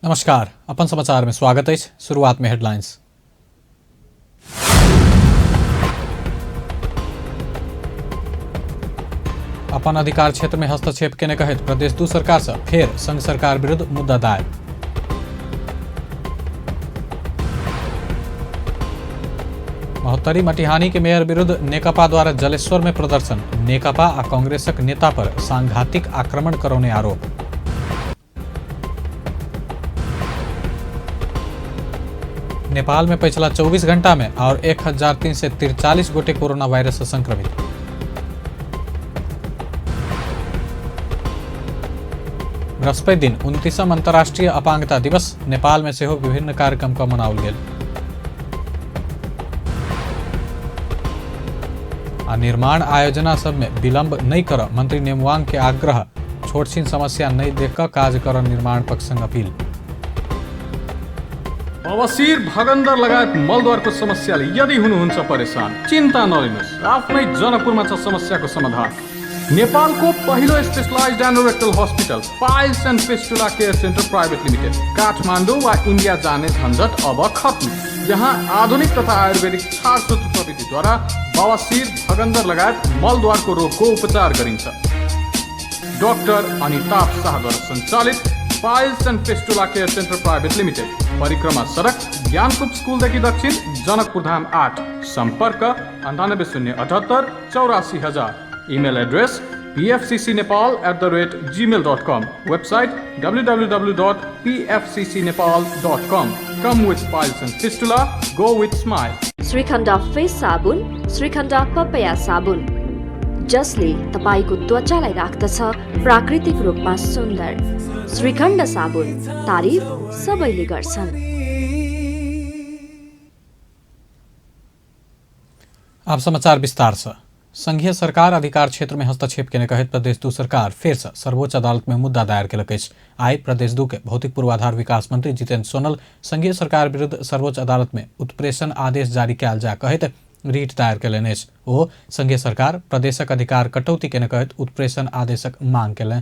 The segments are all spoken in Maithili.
नमस्कार, अपन समाचार में स्वागत अछि। शुरुआत में हेडलाइंस। अपन अधिकार क्षेत्र में हस्तक्षेप केने कहैत प्रदेश 2 सरकार से फेर संघ सरकार विरुद्ध मुद्दा दायर। महोत्तरी मटिहानी के मेयर विरुद्ध नेकपा द्वारा जलेश्वर में प्रदर्शन। नेकपा आ कांग्रेसक नेता पर सांघातिक आक्रमण करौने आरोप। नेपाल में पिछला 24 घंटा में और 1343 गोटे कोरोना वायरस से संक्रमित। बृहस्पति दिन 29म अंतर्राष्ट्रीय अपांगता दिवस नेपाल में सेहो विभिन्न कार्यक्रम का मनाओल गेल। आ निर्माण आयोजना सब में विलंब नहीं कर मंत्री नेमवांग के आग्रह। छोट छिन समस्या नहीं देख कर काज कर निर्माण पक्ष संग अपील। बवासीर भगन्दर लगायत मलद्वारको समस्याले यदि हुनुहुन्छ परेशान, चिन्ता नलिनुहोस्, आफ्नै जनकपुरमा छ समस्याको समाधान। नेपालको पहिलो specialized anorectal hospital piles and fistula care centre private limited. Kathmandu वा इन्डिया जाने झन्झट अब खत्म। यहाँ आधुनिक तथा आयुर्वेदिक छारसूत्र प्रविधिद्वारा बवासीर भगन्दर लगायत मलद्वारको रोगको उपचार गरिन्छ। डाक्टर अनिताभ शाहद्वारा सञ्चालित piles and fistula care centre private limited, परिक्रमा सडक, ज्ञानकूप स्कुलदेखि दक्षिण, जनकपुर धाम 8। सम्पर्क 98 0 78 84 000। Email address pfccnepal@gmail.com। Website www.pfccnepal.com। Come with piles and fistula, go with smile. Shrikhand face साबुन, श्रीखण्ड पपया साबुन, जसले तपाईँको त्वचालाई राख्दछ प्राकृतिक रूपमा सुन्दर। श्रीखण्ड साबुन, तारिफ सबैले गर्छन्। अब समाचार विस्तार से। संघीय सरकार अधिकार क्षेत्र में हस्तक्षेप केने कहैत प्रदेश 2 सरकार फेर से सर्वोच्च अदालत में मुद्दा दायर केलक अछि। आइ प्रदेश 2 के भौतिक पूर्वाधार विकास मंत्री जितेंद्र सोनल संघीय सरकार विरुद्ध सर्वोच्च अदालत में उत्प्रेषण आदेश जारी कयल जा कहैत रिट दायर केलनि अछि। ओ संघीय सरकार प्रदेशक अधिकार कटौती केने कहैत उत्प्रेषण आदेशक मांग केलनि।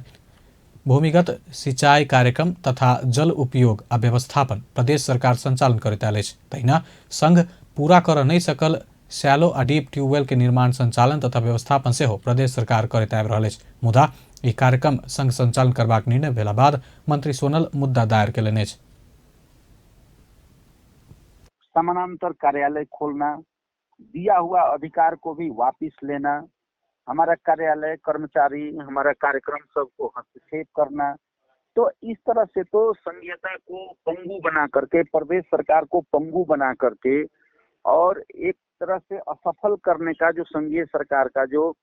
भूमिगत सिंचाई कार्यक्रम तथा जल उपयोग आ व्यवस्थापन प्रदेश सरकार संचालन करैत आयल अछि। तहिना संघ पूरा कर नहि सकल शैलो आ डीप ट्यूबवेल के निर्माण, संचालन तथा व्यवस्थापन सेहो प्रदेश सरकार करैत आबि रहल अछि। मुदा ई कार्यक्रम संघ संचालन करबाक निर्णय भेला बाद मंत्री सोनल मुद्दा दायर केलनि अछि। समानांतर कार्यालय खोलना, दिया हुआ अधिकार को भी वापिस लेना, हमारा कार्यालय, कर्मचारी, हमारा कार्यक्रम सबको हस्तक्षेप करना, तो इस तरह से तो संघीयता को पंगु बना करके, प्रदेश सरकार को पंगु बना करके और एक तरह से असफल करने का जो संघीय सरकार का जो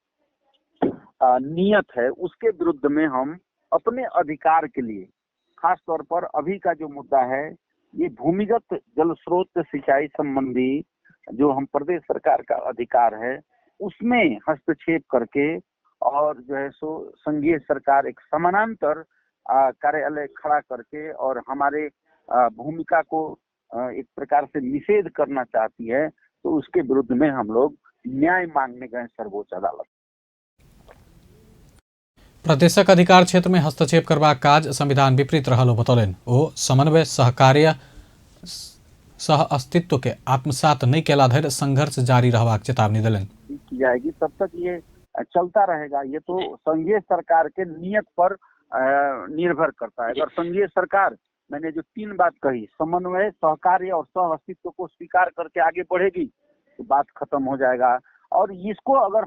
नियत है, उसके विरुद्ध में हम अपने अधिकार के लिए, खास तौर पर अभी का जो मुद्दा है, ये भूमिगत जल स्रोत सिंचाई संबंधी जो हम प्रदेश सरकार का अधिकार है, उसमें हस्तक्षेप करके और जो है सो संघीय सरकार एक समानांतर कार्यालय खड़ा करके और हमारे भूमिका को एक प्रकार से निषेध करना चाहती है, तो उसके विरुद्ध में हम लोग न्याय मांगने गए सर्वोच्च अदालत। प्रदेशक अधिकार क्षेत्र में हस्तक्षेप करबाक काज संविधान विपरीत रहल ओ बतौलनि। ओ समन्वय, सहकार्य, सह अस्तित्व के आत्मसात नहि केला धरि संघर्ष जारी रहबाक चेतावनी देलनि। की जाएगी तब तक ये चलता रहेगा। ये तो संघीय सरकार के नियत पर निर्भर करता है। अगर संघीय सरकार, मैंने जो तीन बात कही, समन्वय, सहकार्य और सह अस्तित्व को स्वीकार करके आगे बढ़ेगी तो बात खत्म हो जाएगा और इसको अगर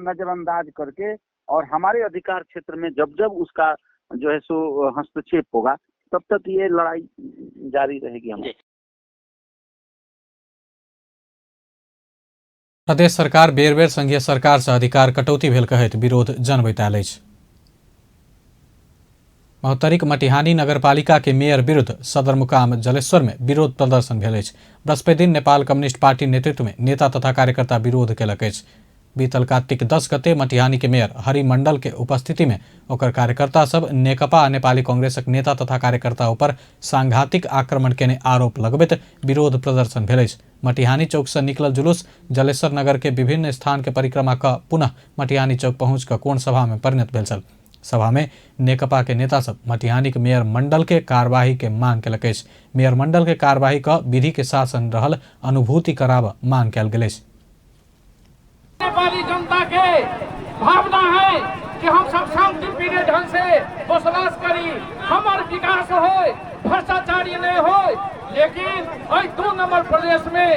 नजरअंदाज करके और हमारे अधिकार क्षेत्र में जब जब उसका जो है सो हस्तक्षेप होगा, तब तक ये लड़ाई जारी रहेगी हमारी। प्रदेश सरकार बेर बेर संघीय सरकार से अधिकार कटौती भेल कहैत विरोध जनबैत आयल अछि। महोत्तरीक मटिहानी नगरपालिका के मेयर विरुद्ध सदरमुकाम जलेश्वर में विरोध प्रदर्शन भेल अछि। बृहस्पति दिन नेपाल कम्युनिस्ट पार्टी नेतृत्व में नेता तथा कार्यकर्ता विरोध केलक अछि। बीतल कार्तिक 10 गते मटिहानी के मेयर हरि मंडल के उपस्थिति में ओकर कार्यकर्ता सब नेकपा आ नेपाली कांग्रेसक नेता तथा कार्यकर्ता ऊपर सांघातिक आक्रमण केने आरोप लगबैत विरोध प्रदर्शन भेल अछि। मटिहानी चौक से निकलल जुलूस जलेश्वर नगर के विभिन्न स्थान के परिक्रमा क पुनः मटिहानी चौक पहुंच कऽ कोण सभा में परिणत भेल छल। सभा में नेकपा के नेता सब मटिहानी के मेयर मंडल के कार्यवाही के मांग केलक अछि। मेयर मंडल के कार्यवाही क विधि के शासन रहल अनुभूति कराबऽ मांग कयल गेल अछि। नेपाली जनता के भावना है कि हम सब शांतिप्रिय ढंग से बसवास करी, हमार विकास हो, भ्रष्टाचारी नहीं हो। लेकिन एहि 2 नंबर प्रदेश में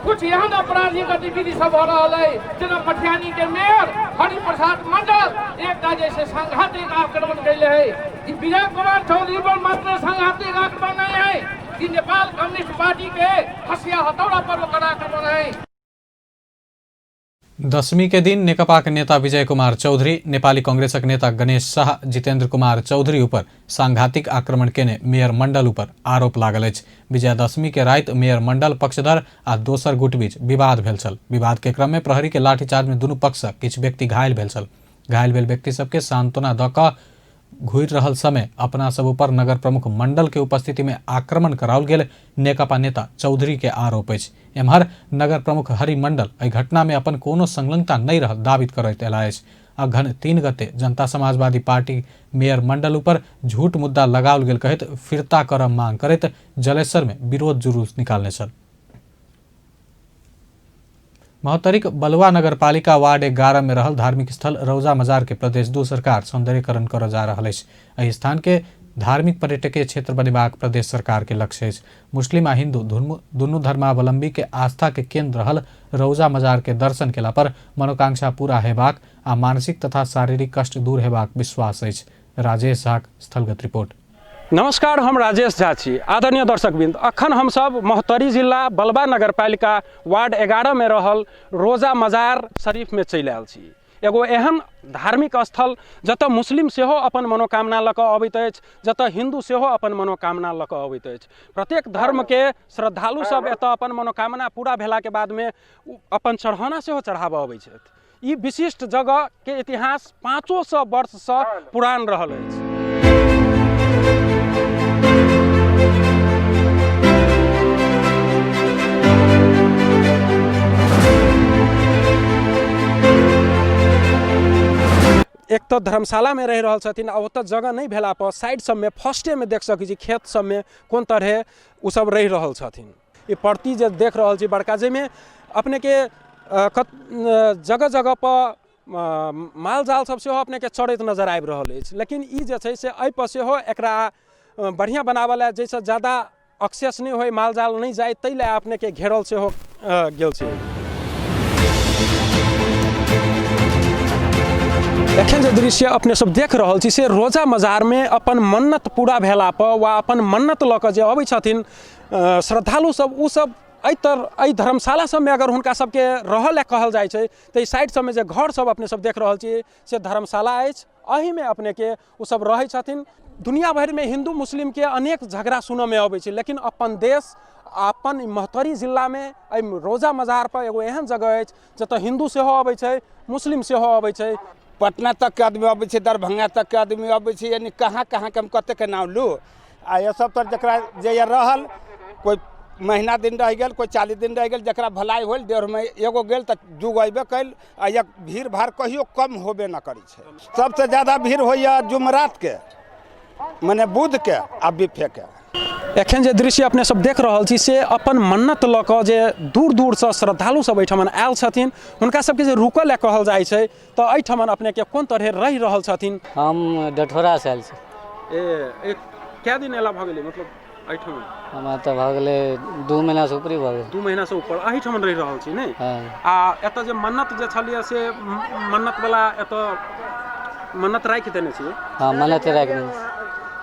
कुछ एहन अपराधी गतिविधि सब हो रहा है, जेना मटिहानी के मेयर हरिप्रसाद मंडल एकटा जैसे सांघातिक आक्रमण कैले है। ई विजय कुमार चौधरी पर मात्र सांघातिक आक्रमण नहीं है, ई नेपाल कम्युनिस्ट पार्टी के हसिया हथौड़ा पर ओकर आक्रमण है। दशमी के दिन नेकपा के नेता विजय कुमार चौधरी, नेपाली कांग्रेसक नेता गणेश शाह, जितेंद्र कुमार चौधरी ऊपर सांघातिक आक्रमण केने मेयर मंडल ऊपर आरोप लागल अछि। विजयादशमी के राति मेयर मंडल पक्षधर आ दोसर गुट बीच विवाद भेल छल। विवाद के क्रम में प्रहरी के लाठीचार्ज में दुनू पक्ष सँ किछु व्यक्ति घायल भेल छल। घायल भेल व्यक्ति सबके सांत्वना दऽ कऽ घुरि रहल समय अपना सब ऊपर नगर प्रमुख मंडल के उपस्थिति में आक्रमण कराओल गेल नेकपा नेता चौधरी के आरोप अछि। एम्हर नगर प्रमुख हरि मंडल एहि घटना में अपन कोनो संलग्नता नहि रहल दाबित करैत अयलाह अछि। अघन 3 गते जनता समाजवादी पार्टी मेयर मंडल ऊपर झूठ मुद्दा लगाओल गेल कहैत फिर्ता करऽ मांग करैत जलेसर में विरोध जुलूस निकालने छल। महोत्तरीक बलुआ नगरपालिका वार्ड 11 में रहल धार्मिक स्थल रौजा मजार के प्रदेश 2 सरकार सौंदर्यीकरण करऽ जा रहल अछि। एहि स्थान के धार्मिक पर्यटकीय क्षेत्र बनेबाक प्रदेश सरकार के लक्ष्य अछि। मुस्लिम आ हिंदू दुनू धर्मावलंबी के आस्था के केंद्र रहल रौजा मजार के दर्शन केला पर मनोकांक्षा पूरा हेबाक आ मानसिक तथा शारीरिक कष्ट दूर हेबाक विश्वास अछि। राजेश झाक स्थलगत रिपोर्ट। नमस्कार, हम राजेश झा छी। आदरणीय दर्शकवृंद, अखन हमसब महोत्तरी जिला बलबा नगरपालिका वार्ड 11 में रहल रोजा मजार शरीफ में चलि आयल छी। एगो एहन धार्मिक स्थल जतऽ मुस्लिम सेहो अपन मनोकामना लऽ कऽ अबैत अछि, जतऽ हिन्दू सेहो अपन मनोकामना लऽ कऽ अबैत अछि। प्रत्येक धर्मके श्रद्धालु सब एतऽ अपन मनोकामना पूरा भेलाके बादमे अपन चढ़ौना सेहो चढ़ाबऽ अबै छथि। ई विशिष्ट जगह के इतिहास 500 वर्षसँ पुरान रहल अछि। एक तऽ धर्मशालामे रहि रहल छथिन आ ओतऽ जगह नहि भेला पर साइड सबमे फर्स्टेमे देख सकै छी खेत सबमे कोन तरहे ओ सब रहि रहल छथिन। ई परती जे देख रहल छी बड़का, जाहिमे अपनेके जगह जगह पर माल जाल सब सेहो अपनेके चरैत नजर आबि रहल अछि। लेकिन ई जे छै से एहिपर सेहो एकरा बढ़िआँ बनाबऽ लए जाहिसँ ज्यादा एक्सेस नहि होइ, माल जाल नहि जाइ, ताहि लए अपनेके घेरल सेहो गेल छै। एखन जे दृश्य अपने सब देख रहल छी से रोजा मजारमे अपन मन्नत पूरा भेला पर वा अपन मन्नत लऽ कऽ जे अबै छथिन श्रद्धालु सब, ओ सब एहि तर एहि धर्मशाला सबमे अगर हुनका सबके रहऽ लए कहल जाइ छै तऽ ई साइड सबमे जे घर सब अपने सब देख रहल छी से धर्मशाला अछि, एहिमे अपनेके ओ सब रहै छथिन। दुनिया भरिमे हिन्दू मुस्लिमके अनेक झगड़ा सुनऽमे अबै छै, लेकिन अपन देश आ अपन महोत्तरी जिलामे एहि रोजा मजार पर एगो एहन जगह अछि जतऽ हिन्दू सेहो अबै छै, मुस्लिम सेहो अबै छै। पटना तकके आदमी अबै छै, दरभंगा तकके आदमी अबै छै, यानी कहाँ कहाँके हम कतेकके नाम लू। आ ये सब तर जकरा जे ये रहल, कोइ महीना दिन रहि गेल, कोइ 40 दिन रहि गेल, जकरा भलाई होल 1.5 महीना एगो गेल तऽ 2 अयबे कयल। आ एक भीड़ भाड़ कहियो कम होबे न करै छै। सबसँ ज्यादा भीड़ होइए जुमरातके, मने बुधके आ बिफेके। एखन जे दृश्य अपने सब देख रहल छी से अपन मन्नत लऽ कऽ जे दूर दूरसँ श्रद्धालु सब एहिठमन आयल छथिन, हुनका सबके जे रुकऽ लए कहल जाइ छै तऽ एहिठमन अपनेके कोन तरहे रहि रहल छथिन। हम डठोरासँ आयल छी। ए कए दिन एला भऽ गेलै मतलब एहिठाम? हमरा तऽ भऽ गेलै 2 महीनासँ ऊपरे भऽ गेल। 2 महीनासँ ऊपर एहिठाम रहि रहल छी ने? हँ। आ एतऽ जे मन्नत जे छलियै से मन्नतवला एतऽ मन्नत राखि देने छियै? हँ, मन्नत राखि देने छियै।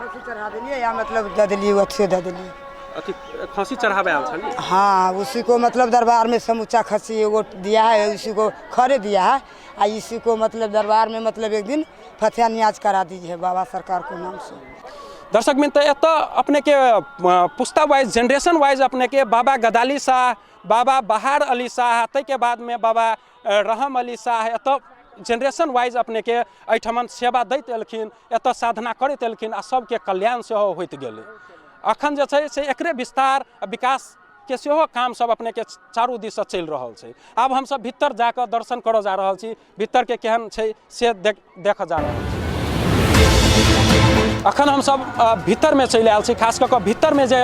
खस्सी चढ़ा देलियै या मतलब दऽ देलियै, अथियो दऽ देलियै। अथी खस्सी चढ़ाबे आयल छलियै? हाँ, उसी को मतलब दरबार में समूचा खस्सी एगो दिया है, उसी को खड़े दिया है आ इसी को मतलब दरबार में मतलब एक दिन फतिहा नियाज करा दीजिए बाबा सरकार को नाम से। दर्शक मित्र, एतऽ अपनेके पुस्ता वाइज जेनरेशन वाइज अपनेके बाबा गदाली शाह, बाबा बहार अली शाह, ताहिके बादमे बाबा रहम अली शाह, एतऽ जेनरेशन वाइज अपनेके एहिठमन सेवा दैत एलखिन, एतऽ साधना करैत एलखिन आ सबके कल्याण सेहो होइत गेलै। अखन जे छै से एकरे विस्तार आ विकास के सेहो काम सब अपनेके चारू दिससँ चलि रहल छै। आब हमसब भीतर जाकऽ दर्शन करऽ जा रहल छी, भीतरके केहन छै से देखऽ जा रहल छी। अखन हमसब भीतरमे चलि आयल छी। खास कऽ कऽ भीतरमे जे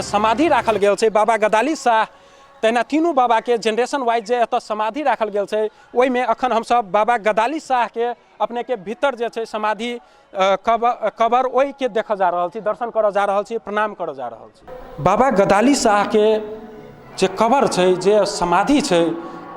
समाधि राखल गेल छै बाबा गदाली शाह, तहिना तीनू बाबाके जेनरेशन वाइज जे एतऽ समाधि राखल गेल छै, ओहिमे अखन हमसब बाबा गदाली शाहके अपनेके भीतर जे छै समाधि कबर ओहिके देखऽ जा रहल छी, दर्शन करऽ जा रहल छी, प्रणाम करऽ जा रहल छी। बाबा गदाली शाहके जे कबर छै, जे समाधि छै,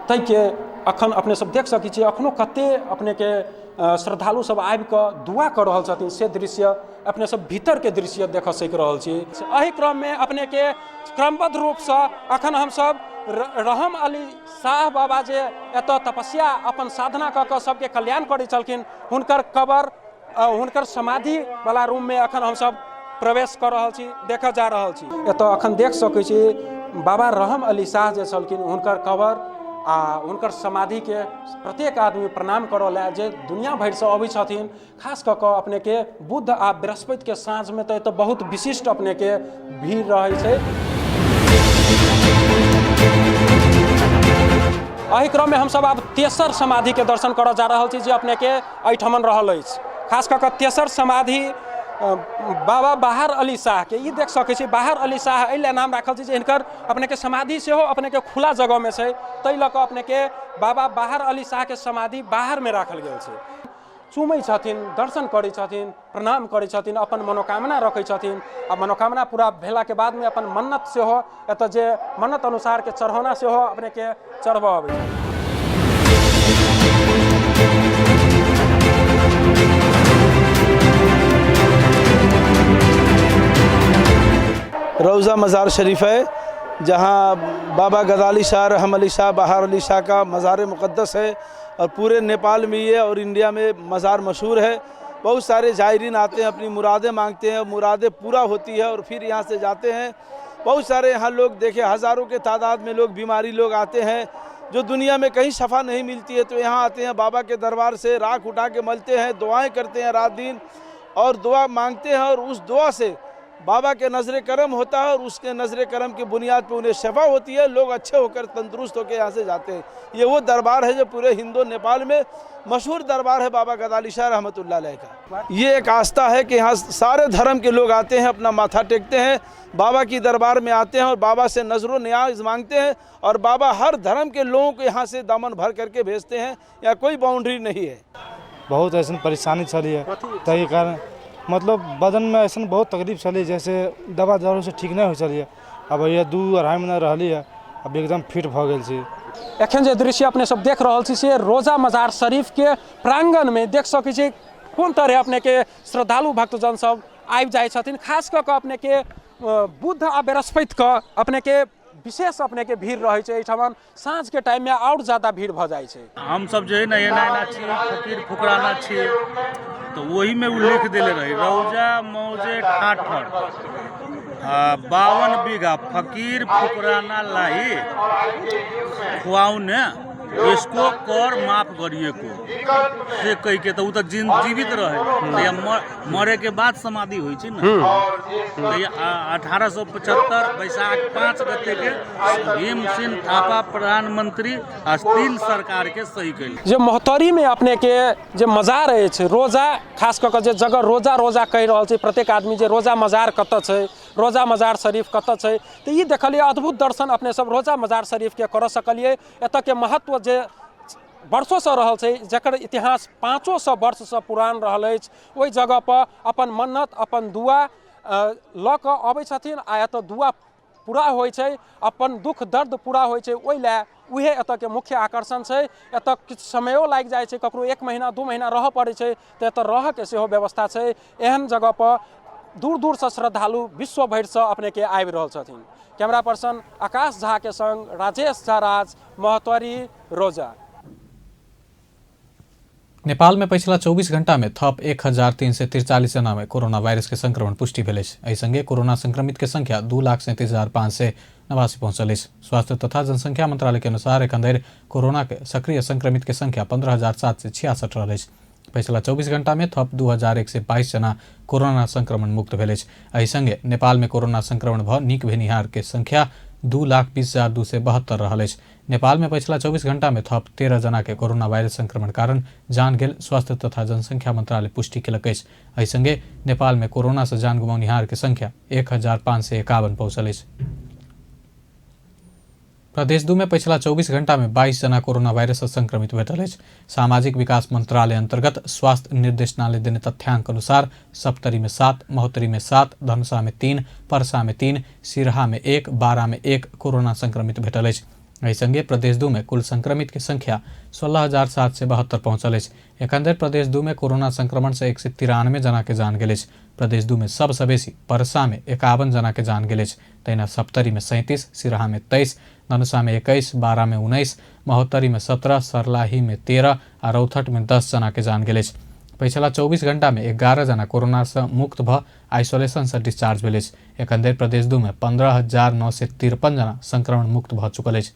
ताहिके अखन अपने सब देख सकै छी। अखनो कते अपनेके श्रद्धालु सब आबि कऽ दुआ कऽ रहल छथिन, से दृश्य अपने सब भीतरके दृश्य देखऽ सकि रहल छी। एहि क्रममे अपनेके क्रमबद्ध रूपसँ अखन हमसब रहम अली शाह बाबा जे एतऽ तपस्या अपन साधना कऽ कऽ सबके कल्याण करै छलखिन, हुनकर कबर हुनकर समाधि वाला रूममे अखन हमसब प्रवेश कऽ रहल छी, देखऽ जा रहल छी। एतऽ अखन देख सकै छी बाबा रहम अली शाह जे छलखिन हुनकर कबर आ हुनकर समाधिके प्रत्येक आदमी प्रणाम करऽ लए जे दुनिया भरिसँ अबै छथिन। खास कऽ कऽ अपनेके बुध आ बृहस्पतिके साँझमे तऽ एतऽ बहुत विशिष्ट अपनेके भीड़ रहै छै। एहि क्रममे हमसब आब तेसर समाधिके दर्शन करऽ जा रहल छी जे अपनेके एहिठमन रहल अछि। खास कऽ कऽ तेसर समाधि बाबा बाहर अली शाहके ई देख सकै छी। बाहर अली शाह एहि लए नाम राखल छै जे हिनकर अपनेके समाधि सेहो अपनेके खुला जगहमे छै, ताहि लऽ कऽ अपनेके बाबा बाहर अली शाहके समाधि बाहरमे राखल गेल छै। चुमै छथिन, दर्शन करै छथिन, प्रणाम करै छथिन, अपन मनोकामना रखै छथिन आ मनोकामना पूरा भेलाके बादमे अपन मन्नत सेहो एतऽ जे मन्नत अनुसारके चढ़ौना सेहो अपनेके चढ़बऽ अबै छथिन। रोज़ा मज़ार शरीफ है, जहाँ बाबा गदाली शाह, रहम अली शाह, बहार अली शाह का मज़ार मुक़द्दस है और पूरे नेपाल में ये और इंडिया में मज़ार मशहूर है। बहुत सारे ज़ायरीन आते हैं, अपनी मुरादें मांगते हैं, मुरादें पूरा होती है और फिर यहाँ से जाते हैं। बहुत सारे यहाँ लोग देखे, हज़ारों के तादाद में लोग बीमारी लोग आते हैं जो दुनिया में कहीं शफा नहीं मिलती है, तो यहाँ आते हैं, बाबा के दरबार से राख उठा के मलते हैं, दुआएं करते हैं रात दिन और दुआ मांगते हैं और उस दुआ से बाबा के नज़र करम होता है और उसके नज़र करम की बुनियाद पे उन्हें शफा होती है। लोग अच्छे होकर तंदुरुस्त होकर यहाँ से जाते हैं। ये वो दरबार है जो पूरे हिंदो नेपाल में मशहूर दरबार है बाबा गदाली शाह रहमतुल्लाह अलैह का। ये एक आस्था है कि यहाँ सारे धर्म के लोग आते हैं, अपना माथा टेकते हैं, बाबा की दरबार में आते हैं और बाबा से नज़र न्याज मांगते हैं और बाबा हर धर्म के लोगों को यहाँ से दामन भर करके भेजते हैं। यहाँ कोई बाउंड्री नहीं है। बहुत ऐसा परेशानी चली है, ताहि कारण मतलब बदन में ऐसा बहुत तकलीफ चली, जैसे दवा दारू से ठीक नहीं हो चली। अब ये 2-2.5 महीना रही है, अब एकदम फिट भ गेल छी। एखन जे दृश्य अपने सब देख रहल छी से रोजा मजार शरीफ के प्रांगण में देख सकै छी कोन तरह अपने के श्रद्धालु भक्तजन सब आबि जाइ छथिन। खास कऽ कऽ अपने के बुध आ बृहस्पति के अपने के विशेष अपने के भीड़ रहै छै। एहिठाम साँझ के टाइम में और ज्यादा भीड़ भ जाइ छै। हम सब जे है ना एना एना छी, फकीर फुकराना छी, तो वही में उ लिख देले रही रौजा मौजे ठाठर 52 बीघा फकीर फुकराना लाई खुआउने इसको कर माफ करिए को से कह के, तो उ तो जीवित रहे तो या मरे के बाद समाधि होइ छै ने। तो ये 1875 बैसाख 5 गते के भीम सिंह थापा प्रधानमंत्री आ तीन सरकार के सही कैल। जे महोत्तरी में अपने के जे मजार अछि रोजा, खास कऽ कऽ जे जगह रोजा रोजा कहि रहल छै प्रत्येक आदमी जे रोजा मजार कतऽ छै, रोजा मजार शरीफ कतऽ छै, तऽ ई देखलियै अद्भुत दर्शन अपने सब रोजा मजार शरीफ के करऽ सकलियै। एतऽ के महत्व जे वर्षोसँ रहल छै, जकर इतिहास 500 वर्षसँ पुरान रहल अछि, ओहि जगहपर अपन मन्नत अपन दुआ लऽ कऽ अबै छथिन आ एतऽ दुआ पूरा होइ छै, अपन दुख दर्द पूरा होइ छै। ओहि लए उहे एतऽके मुख्य आकर्षण छै। एतऽ किछु समयो लागि जाइ छै, ककरो 1 महीना 2 महीना रहऽ पड़ै छै, तऽ एतऽ रहऽके सेहो व्यवस्था छै। एहन जगहपर दूर दूरसँ श्रद्धालु विश्व भरिसँ अपनेके आबि रहल छथिन। कैमरा पर्सन आकाश झा के संग राजेश झा राज, महोत्तरी, रोजा। नेपाल में पछिला 24 घंटा में थप 1343 जना में कोरोना वायरस के संक्रमण पुष्टि भेल अछि। एहि संगे कोरोना संक्रमित के संख्या 2,37,589 पहुंचल अछि। स्वास्थ्य तथा जनसंख्या मंत्रालय के अनुसार एखन धरि कोरोना के सक्रिय संक्रमित के संख्या 15,766 रहल अछि। पछिला 24 घंटा में थप 2,122 जना कोरोना संक्रमण मुक्त भेल अछि। एहि संगे नेपाल में कोरोना संक्रमण भ नीक भेनिहार के संख्या 2,20,272 रहल अछि। नेपाल में पछिला 24 घंटा में थप 13 जना के कोरोना वायरस संक्रमण कारण जान गेल स्वास्थ्य तथा जनसंख्या मंत्रालय पुष्टि केलक अछि। एहि संगे नेपाल में कोरोना से जान गुमाउनिहार के संख्या 1551 पहुंचल अछि। प्रदेश 2 में पछिला 24 घंटा में 22 जना कोरोना वायरस से संक्रमित भेटल अछि। सामाजिक विकास मंत्रालय अंतर्गत स्वास्थ्य निर्देशनालय देने तथ्यांक अनुसार सप्तरी में 7, महोत्तरी में 7, धनुषा में 3, परसा में 3, सिरहा में 1, बारा में 1 कोरोना संक्रमित भेटल अछि। एहि संगे प्रदेश 2 में कुल संक्रमित के संख्या 16,772 पहुंचल अछि। एखन धरि प्रदेश 2 में कोरोना संक्रमण से 193 जना के जान गेल अछि। प्रदेश 2 में सबसँ बेसी परसा में 51 जना के जान गेल अछि। तहिना सप्तरी में 37, सिरहा में 23, धनुषा में 21, बारा में 19, महोत्तरी में 17, सर्लाही में 13 आ रौथट में 10 जना के जान गेल अछि। पछिला 24 घंटा में 11 जना कोरोना से मुक्त भ आइसोलेशन से डिस्चार्ज भेल अछि। एखन धरि प्रदेश 2 में 15,953 जना संक्रमण मुक्त भ चुकल अछि।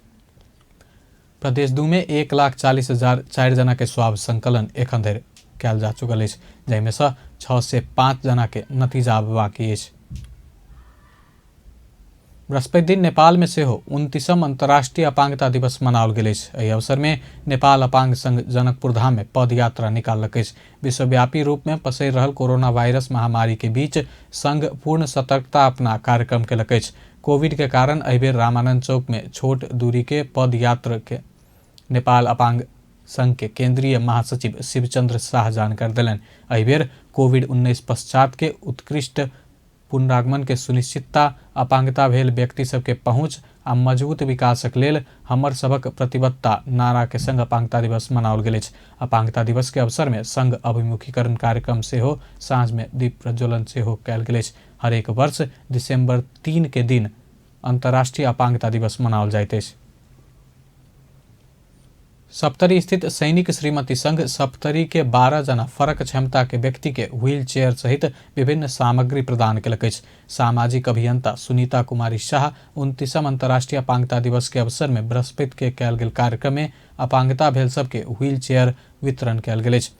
प्रदेश 2 में 1,40,004 जना के स्वाब संकलन एखन धरि कयल जा चुकल अछि, जाहिमे सँ 605 जना के नतीजा बाकी अछि। बृहस्पति दिन नेपाल में सेहो 29म अंतर्राष्ट्रीय अपांगता दिवस मनाओल गेल अछि। एहि अवसर में नेपाल अपांग संघ जनकपुर धाम में पदयात्रा निकाललक अछि। विश्वव्यापी रूप में पसरि रहल कोरोना वायरस महामारी के बीच संघ पूर्ण सतर्कता अपना कार्यक्रम केलक अछि। कोविड के कारण एहिबेर रामानंद चौक में छोट दूरी के पदयात्रा के नेपाल अपांग संघ के केंद्रीय महासचिव शिवचंद्र शाह जानकारी देलनि। एहिबेर कोविड-19 पश्चात के उत्कृष्ट पुनरागमन के सुनिश्चितता, अपांगता भेल व्यक्ति सबके पहुंच आ मजबूत विकासक लेल हमर सबक प्रतिबद्धता नारा के संग अपांगता दिवस मनाओल गेल अछि। अपांगता दिवस के अवसर में संघ अभिमुखीकरण कार्यक्रम सेहो साँझ में दीप प्रज्वलन सेहो कयल गेल अछि। हरेक वर्ष दिसंबर 3 के दिन अंतर्राष्ट्रीय अपांगता दिवस मनाओल जाइत अछि। सप्तरी स्थित सैनिक श्रीमती संघ सप्तरी के 12 जना फरक क्षमता के व्यक्ति के व्हील चेयर सहित विभिन्न सामग्री प्रदान केलक अछि। सामाजिक अभियंता सुनीता कुमारी शाह 29म अंतर्राष्ट्रीय अपांगता दिवस के अवसर में बृहस्पति के कयल गेल कार्यक्रम में अपांगता भेल सबके व्हील चेयर वितरण कयल गेल अछि।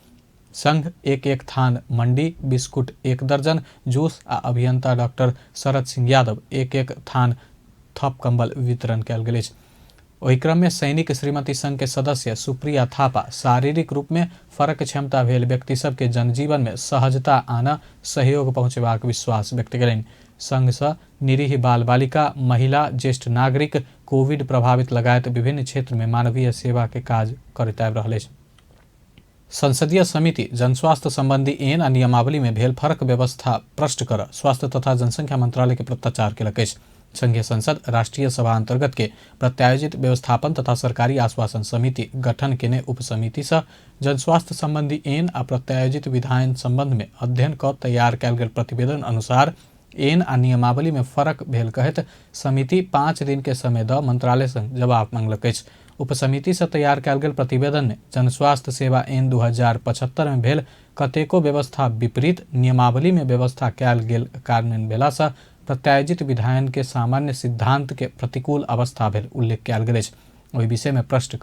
संघ 1-1 थान मंडी, बिस्कुट 1 दर्जन, जूस आ अभियंता डॉक्टर शरद सिंह यादव 1-1 थान थप कंबल वितरण कयल गेल अछि। ओहि क्रम में सैनिक श्रीमती संघ के सदस्य सुप्रिया थापा शारीरिक रूप में फरक क्षमता भेल व्यक्ति सबके जनजीवन में सहजता आना सहयोग पहुँचेबाक विश्वास व्यक्त कयलनि। संघ से निरीह बाल बालिका, महिला, ज्येष्ठ नागरिक, कोविड प्रभावित लगायत विभिन्न क्षेत्र में मानवीय सेवा के काज करैत आबि रहल अछि। संसदीय समिति जनस्वास्थ्य संबंधी ऐन आ नियमावली में भेल फरक व्यवस्था प्रष्ट कर स्वास्थ्य तथा जनसंख्या मंत्रालय के पत्राचार केलक अछि। संघीय संसद राष्ट्रीय सभा अंतर्गत के प्रत्यायोजित व्यवस्थापन तथा सरकारी आश्वासन समिति गठन केने उपसमिति से जनस्वास्थ्य संबंधी ऐन आ प्रत्यायोजित विधायन संबंध में अध्ययन क तैयार कयल गेल प्रतिवेदन अनुसार ऐन आ नियमावली में फरक भेल कहैत समिति 5 दिन के समय the मंत्रालय संग जवाब मांगलक अछि। उपसमिति से तैयार कयल गेल प्रतिवेदन में जनस्वास्थ्य सेवा ऐन 2075 में भेल कतेको व्यवस्था विपरीत नियमावली में व्यवस्था कयल गेल कार्यान्वयन भेला से प्रत्यायोजित विधायन के सामान्य सिद्धांत के प्रतिकूल अवस्था भेल उल्लेख कयल गेल अछि। ओहि विषय में प्रश्न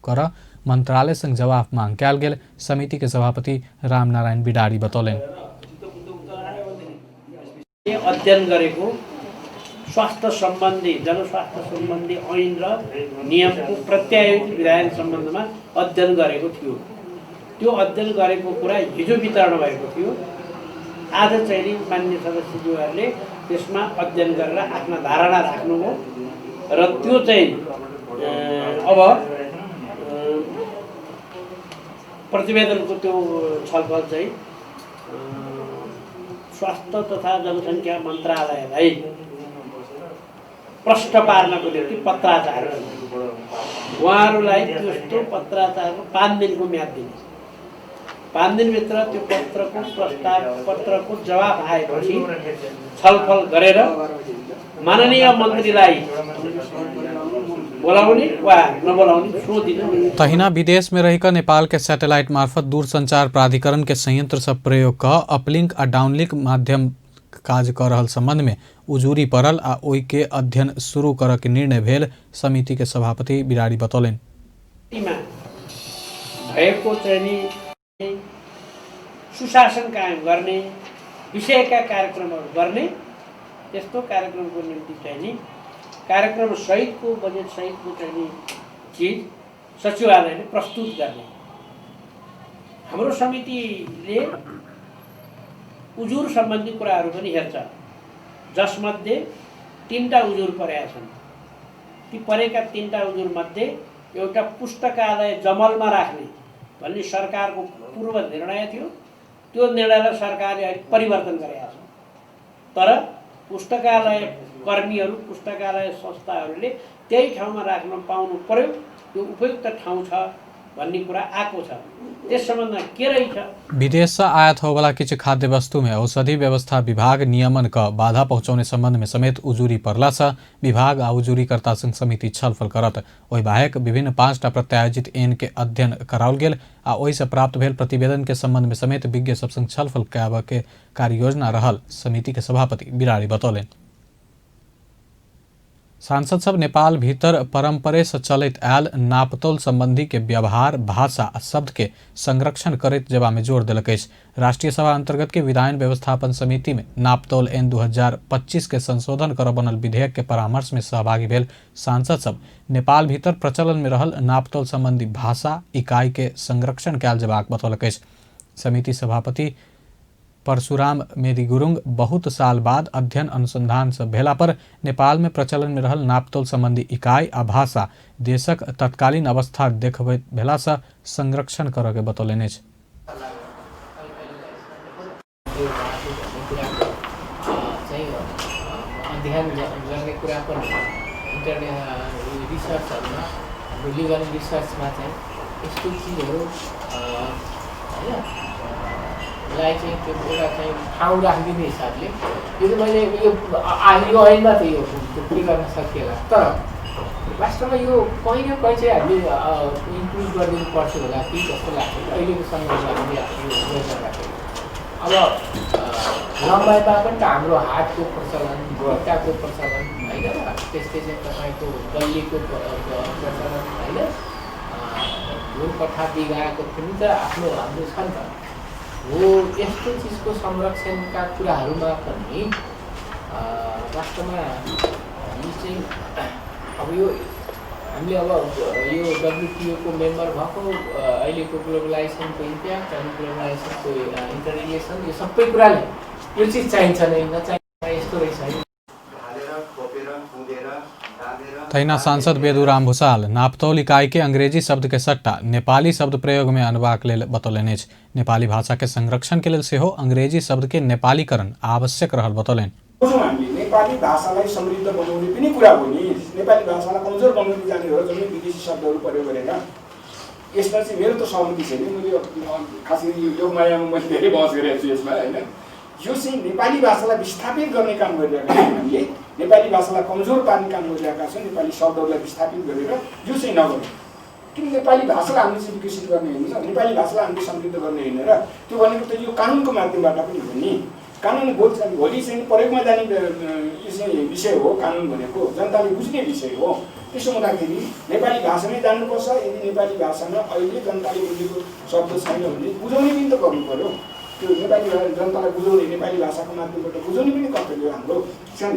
कर मंत्रालय संग जवाब मांग कयल गेल समिति के सभापति रामनारायण बिडारी बतौलनि। अध्ययन गरेको स्वास्थ्य सम्बन्धी जनस्वास्थ्य सम्बन्धी ऐन र नियमको प्रत्यायोजित विधायन सम्बन्धमा अध्ययन गरेको थियो। त्यो अध्ययन गरेको कुरा हिजो वितरण भएको थियो। आज चाहिँ नि मान्य सदस्यज्यूहरूले त्यसमा अध्ययन गरेर आफ्ना धारणा राख्नुभयो र त्यो चाहिँ अब प्रतिवेदनको त्यो छलफल चाहिँ स्वास्थ्य तथा जनसङ्ख्या मन्त्रालयलाई प्रश्न पार्नको निम्ति पत्राचार उहाँहरूलाई त्यस्तो पत्राचारको 5 दिनको म्याद दिने। 5 दिनभित्र त्यो पत्रको प्रस्ताव पत्रको जवाफ आएपछि छलफल गरेर माननीय मन्त्रीलाई बोलाउने वा नबोलाउने सोधिनु। तहिना विदेश में रहिक नेपाल के सैटेलाइट मार्फत दूरसंचार प्राधिकरण के संयंत्र सब प्रयोग क अपलिंक आ डाउनलिंक माध्यम काज कर रहल संबंध में उजूरी पड़ल आ ओहि के अध्ययन शुरू कर के निर्णय भेल समिति के सभापति बिरारी बतौलनि। भएको चाहिँ सुशासन कायम गर्ने विषयका कार्यक्रमहरू गर्ने त्यस्तो कार्यक्रमको निम्ति चाहिँ नि कार्यक्रम सहितको बजेट सहितको चाहिँ चिज सचिवालयले प्रस्तुत गर्ने। हाम्रो समितिले उजुर सम्बन्धी कुराहरू पनि हेर्छ, जसमध्ये 3 उजुर परेका छन्। ती परेका 3 उजुरमध्ये एउटा पुस्तकालय जमलमा राख्ने भन्ने सरकारको पूर्व निर्णय थियो, त्यो निर्णयलाई सरकारले अहिले परिवर्तन गरेका छन्। तर पुस्तकालय कर्मीहरू, पुस्तकालय संस्थाहरूले त्यही ठाउँमा राख्न पाउनु पर्यो, त्यो उपयुक्त ठाउँ छ भन्ने कुरा आएको छ। त्यस सम्बन्धमा के रहेछ? विदेश से आयात होवाला किछु खाद्य वस्तु में औषधि व्यवस्था विभाग नियमन क बाधा पहुंचाउने संबंध में समेत उजूरी परला से विभाग आ उजूरीकर्ता संग समिति छलफल करत। ओहि बाहेक विभिन्न 5टा प्रत्यायोजित एन के अध्ययन कराओल गेल आ ओहि से प्राप्त भेल प्रतिवेदन के संबंध में समेत विज्ञ सब संग छलफल कराबऽ के कार्ययोजना रहल समिति के सभापति बिरारी बतौलनि। सांसद सब नेपाल भीतर परंपरे से चलैत आयल नापतोल संबंधी के व्यवहार, भाषा आ शब्द के संरक्षण करैत जेबा में जोर देलक अछि। राष्ट्रीय सभा अंतर्गत के विधायन व्यवस्थापन समिति में नापतोल एन 2025 के संशोधन कर बनल विधेयक के परामर्श में सहभागी भेल सांसद सब नेपाल भीतर प्रचलन में रहल नापतोल संबंधी भाषा इकाई के संरक्षण कयल जेबाक बतौलक अछि। समिति सभापति परशुराम मेदी गुरुङ बहुत साल बाद अध्ययन अनुसंधान से भेला पर नेपाल में प्रचलन में रहल नापतोल संबंधी इकाई आ भाषा देशक तत्कालीन अवस्था देखबैत भेला से संरक्षण करऽ के बतौलनि अछि। अध्ययन गर्ने कुरा पनि इन्टरनेट रिसर्चहरूमा, हाम्रो लिगल रिसर्चमा चाहिँ यस्तो चिजहरू होइन लाई चाहिँ त्यो एउटा चाहिँ ठाउँ राखिदिने हिसाबले यो चाहिँ मैले यो यो ऐनमा त यो के गर्न सकिएला, तर वास्तवमा यो कहीँ न कहीँ चाहिँ हामीले इन्क्लुड गरिदिनु पर्छ होला कि जस्तो लाग्छ अहिलेको सन्दर्भमा हामीले यो गर्दाखेरि। अब लम्बाइमा पनि त हाम्रो हातको प्रचलन, खुट्टाको प्रचलन होइन, त्यस्तै चाहिँ तपाईँको गल्लीको प्रचलन होइन, धुर कट्ठा बिगाएको पनि त आफ्नो हाम्रो छ नि त। हो यस्तो चिजको संरक्षणका कुराहरूमा पनि वास्तवमा यो चाहिँ अब यो हामीले अब यो डब्लुटिओको मेम्बर भएको, अहिलेको ग्लोबलाइजेसनको इम्प्याक्ट अनि ग्लोबलाइजेसनको इन्टर रिलेसन, यो सबै कुराले यो चिज चाहिन्छ नै, नचाहिन्छ यस्तो रहेछ है। तहिना सांसद बेदुराम भूषाल नापतोल इकाई के अंग्रेजी शब्द के सट्टा नेपाली शब्द प्रयोग में अनबाक लेल बतौलनि अछि। नेपाली भाषा के संरक्षण के लेल सेहो अंग्रेजी शब्द के नेपालीकरण आवश्यक रहल बतौलनि। हामीले नेपाली भाषालाई समृद्ध बनाउने पनि कुरा हो नि, नेपाली भाषालाई कमजोर बनाउनु जाने हो जम्मै विदेशी शब्दहरू प्रयोग गरेर। यसमा चाहिँ मेरो त सहमति छैन, मैले खास गरी यो मायामा मैले धेरै बहस गरेको छु यसमा होइन। यो चाहिँ नेपाली भाषालाई विस्थापित गर्ने काम गरिरहेका छौँ हामीले, नेपाली भाषालाई कमजोर पार्ने काम गरिरहेका छौँ नेपाली शब्दहरूलाई विस्थापित गरेर। यो चाहिँ नगर्नु, किन नेपाली भाषालाई हामीले चाहिँ विकसित गर्ने होइन, नेपाली भाषालाई हामीले समृद्ध गर्ने होइन र त्यो भनेको त यो कानुनको माध्यमबाट पनि हो नि। कानुन बोल्छ भोलि चाहिँ प्रयोगमा जाने यो चाहिँ विषय हो, कानुन भनेको जनताले बुझ्ने विषय हो। त्यसो हुँदाखेरि नेपाली भाषामै जानुपर्छ। यदि नेपाली भाषामा अहिले जनताले बुझेको शब्द छैन भने बुझाउने पनि त गर्नु पऱ्यो। त्यो नेपाली जनतालाई बुझाउने, नेपाली भाषाको माध्यमबाट बुझाउने पनि कर्तव्य हाम्रो,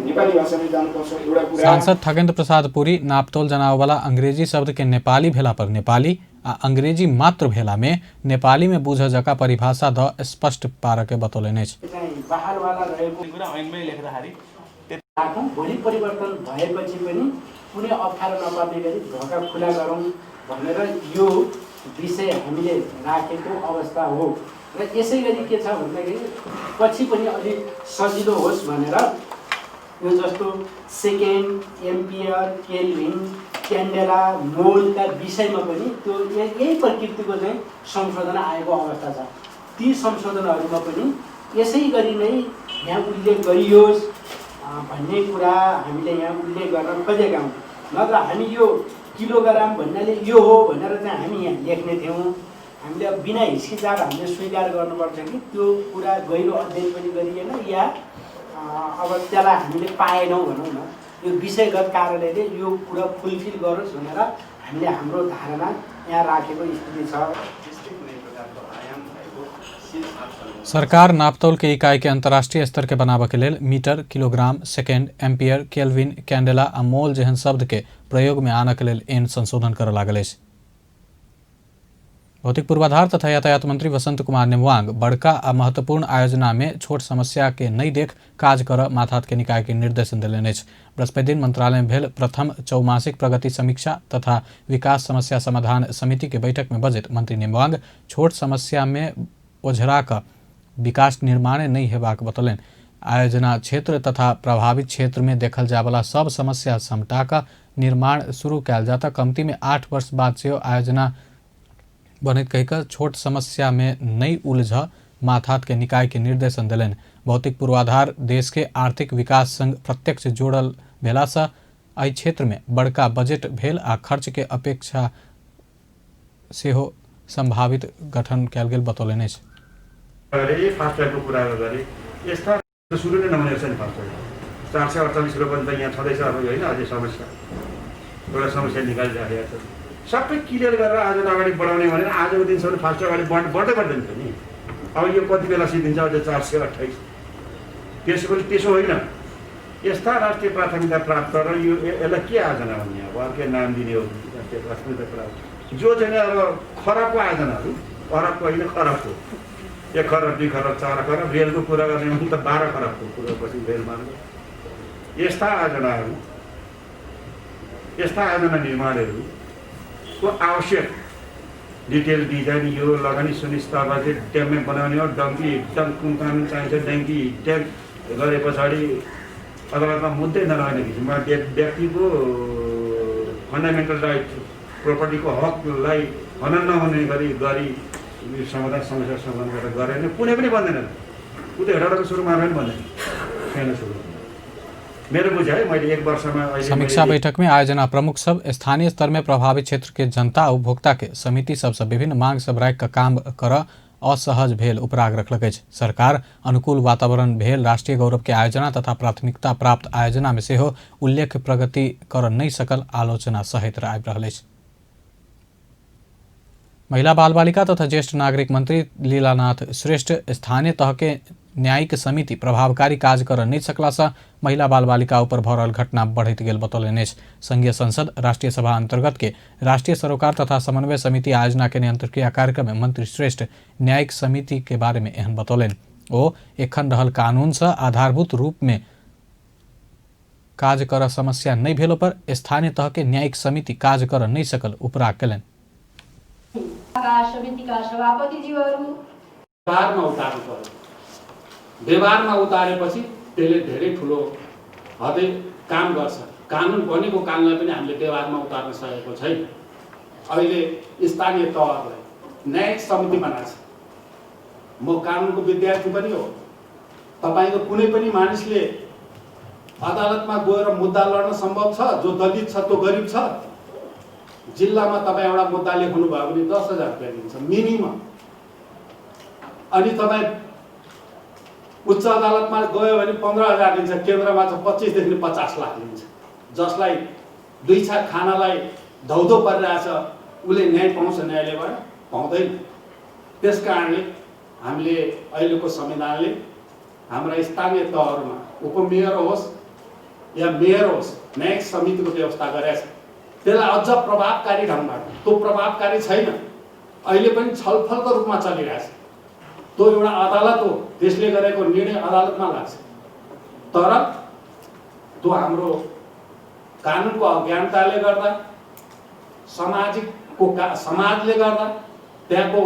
नेपाली भाषामै जानुपर्छ एउटा कुरा। सांसद ठगेन्द्र प्रसाद पुरी नापतोल जनावला अंग्रेजी शब्द के नेपाली भेला पर नेपाली आ अंग्रेजी मात्र भेला में नेपाली में बुझ जका परिभाषा the स्पष्ट पार के बतौलनि अछि। बाहरवाला रहेको कुरा ऐनमै लेख्दाखेरि राखौँ, भोलि परिवर्तन भएपछि पनि कुनै अप्ठ्यारो नपर्ने गरी ढोका खुला गरौँ भनेर यो विषय हामीले राखेको अवस्था हो। र यसै गरी के छ भन्दाखेरि पछि पनि अलिक सजिलो होस् भनेर यो जस्तो सेकेन्ड, एम्पियर, केल्भिन, क्यान्डेला, मोलका विषयमा पनि त्यो यही प्रकृतिको चाहिँ संशोधन आएको अवस्था छ। ती संशोधनहरूमा पनि यसै गरी नै यहाँ उल्लेख गरियोस् भन्ने कुरा हामीले यहाँ उल्लेख गर्न खोजेका हौँ। नत्र हामी यो किलोग्राम भन्नाले यो हो भनेर चाहिँ हामी यहाँ लेख्ने थियौँ। हामीले अब बिना हिचकिचाएर हामीले स्वीकार गर्नुपर्छ कि त्यो कुरा गहिरो अध्ययन पनि गरिएन या अब त्यसलाई हामीले पाएनौँ भनौँ न। यो विषयगत कार्यालयले यो कुरा फुलफिल गरोस् भनेर हामीले हाम्रो धारणा यहाँ राखेको स्थिति छ। त्यस्तै कुनै प्रकारको आयाम भएको सरकार नापतौल के इकाई के अंतर्राष्ट्रीय स्तर के बनाबऽ के लेल metre, kilogram, second, ampere, kelvin, candela आ मोल जेहन शब्द के प्रयोग में आनऽ के लेल ऐन संशोधन करऽ लागल अछि। भौतिक पूर्वाधार तथा यातायात मंत्री वसंत कुमार नेमवांग बड़का आ महत्वपूर्ण आयोजना में छोट समस्या के नहि देख काज करऽ माथात के निकाय के निर्देशन देलनि अछि। बृहस्पति दिन मंत्रालय में भेल प्रथम चौमासिक प्रगति समीक्षा तथा विकास समस्या समाधान समिति के बैठक में बजैत मंत्री नेमवांग छोट समस्या में ओझरा कऽ विकास निर्माणे नहि हेबाक बतौलनि। आयोजना क्षेत्र तथा प्रभावित क्षेत्र में देखल जायवला सब समस्या समटा कऽ निर्माण शुरू कयल जाय तऽ कमती में 8 वर्ष बाद सेहो आयोजना बनैत कहि कऽ छोट समस्या में नहि उलझऽ माथात के निकाय के निर्देशन देलनि। भौतिक पूर्वाधार देश के आर्थिक विकास संग प्रत्यक्ष जोड़ल भेला सँ एहि क्षेत्र में बड़का बजट भेल आ खर्च के अपेक्षा सेहो संभावित गठन कयल गेल बतौलनि अछि। गरे फास्ट्यागको कुरा गरे, यस्ता सुरु नै नहुने रहेछ नि फास्ट्याग। 448 रोपनि त यहाँ छँदैछ अब होइन, अझै समस्या एउटा समस्या निकालिराखेको छ। सबै क्लियर गरेर आज अगाडि बढाउने भनेर आजको दिनसम्म फास्ट्याग अगाडि बढ्दै बढ्दैन थियो नि। अब यो कति बेला सिद्धिन्छ? अझै 428। त्यसो पनि त्यसो होइन। यस्ता राष्ट्रिय प्राथमिकता प्राप्त र यो यसलाई के आयोजना भन्ने, अब अर्कै नाम दिने हो राष्ट्रिय प्राथमिकता प्राप्त जो चाहिँ अब खरबको आयोजनाहरू, अरबको होइन खरबको, 1 खरब 2 खरब 4 खरब, रेलको कुरा गर्ने हो भने त 12 खरबको कुरा पछि रेल मार्ग। यस्ता आयोजनाहरू, यस्ता आयोजना निर्माणहरूको आवश्यक डिटेल डिजाइन यो लगानी सुनिश्चित बजेट ड्याममै बनाउने हो। डङ्की डङ्क कुन कानुन चाहिन्छ, डङ्की ट्याङ्क गरे पछाडि अदालतमा मुद्दै नरहने किसिममा व्यक्तिको फन्डामेन्टल राइट प्रोपर्टीको हकलाई हनन नहुने गरी गरी यो समाधान समस्या समाधान गरेर गरे भने कुनै पनि बन्दैन। ऊ त हेटौँडाको सुरुमा पनि बन्दैन, छैन सुरु। मेरो बुझाइ मैले 1 वर्षमा अहिले समीक्षा मैले बैठक में आयोजना प्रमुख सब स्थानीय स्तर में प्रभावित क्षेत्र के जनता उपभोक्ता के समिति सबसे विभिन्न मांग सब राखि कऽ काम करऽ असहज भेल उपराग रखलक अछि। सरकार अनुकूल वातावरण भेल राष्ट्रीय गौरव के आयोजना तथा प्राथमिकता प्राप्त आयोजना में सेहो उल्लेख्य प्रगति कर नहि सकल आलोचना सहित आबि रहल अछि। महिला बाल बालिका तथा ज्येष्ठ नागरिक मंत्री लीलानाथ श्रेष्ठ स्थानीय तह के न्यायिक समिति प्रभावकारी काज कर नहि सकला सँ महिला बाल बालिका ऊपर भऽ रहल घटना बढ़ैत गेल बतौलनि अछि। संघीय संसद राष्ट्रीय सभा अंतर्गत के राष्ट्रीय सरोकार तथा समन्वय समिति आयोजना के अंतर्क्रिया कार्यक्रम में मंत्री श्रेष्ठ न्यायिक समिति के बारे में एहन बतौलनि। ओ एखन रहल कानून सँ आधारभूत रूप में काज कर समस्या नहि भेलो पर स्थानीय तह के न्यायिक समिति काज कर नहि सकल उपराग कयलनि। समितिका सभापतिज्यूहरू व्यवहारमा उतार्नु पर्यो। व्यवहारमा उतारेपछि त्यसले धेरै ठुलो हदै काम गर्छ। कानुन बनेको कानुनलाई पनि हामीले व्यवहारमा उतार्न सकेको छैन। अहिले स्थानीय तहहरूलाई न्यायिक समिति बनाएको छ। म कानुनको विद्यार्थी पनि हो। तपाईँको कुनै पनि मानिसले अदालतमा गएर मुद्दा लड्न सम्भव छ? जो दलित छ त्यो गरिब छ। जिल्लामा तपाईँ एउटा मुद्दा लेख्नु भयो भने 10,000 रुपियाँ दिन्छ मिनिमम। अनि तपाईँ उच्च अदालतमा गयो भने 15,000 दिन्छ, केन्द्रमा चाहिँ 25 देखि 50 लाख लिन्छ। जसलाई दुई छाक खानालाई धौधो परिरहेछ उसले न्याय पाउँछ न्यायालयबाट? पाउँदैन। त्यस कारणले हामीले अहिलेको संविधानले हाम्रा स्थानीय तहहरूमा उपमेयर होस् या मेयर होस् न्यायिक समितिको व्यवस्था गरेका छ। त्यसलाई अझ प्रभावकारी ढङ्गबाट, त्यो प्रभावकारी छैन, अहिले पनि छलफलको रूपमा चलिरहेछ। त्यो एउटा अदालत हो, त्यसले गरेको निर्णय अदालतमा लाग्छ। तर त्यो हाम्रो कानुनको अज्ञानताले गर्दा, सामाजिकको समाजले गर्दा, त्यहाँको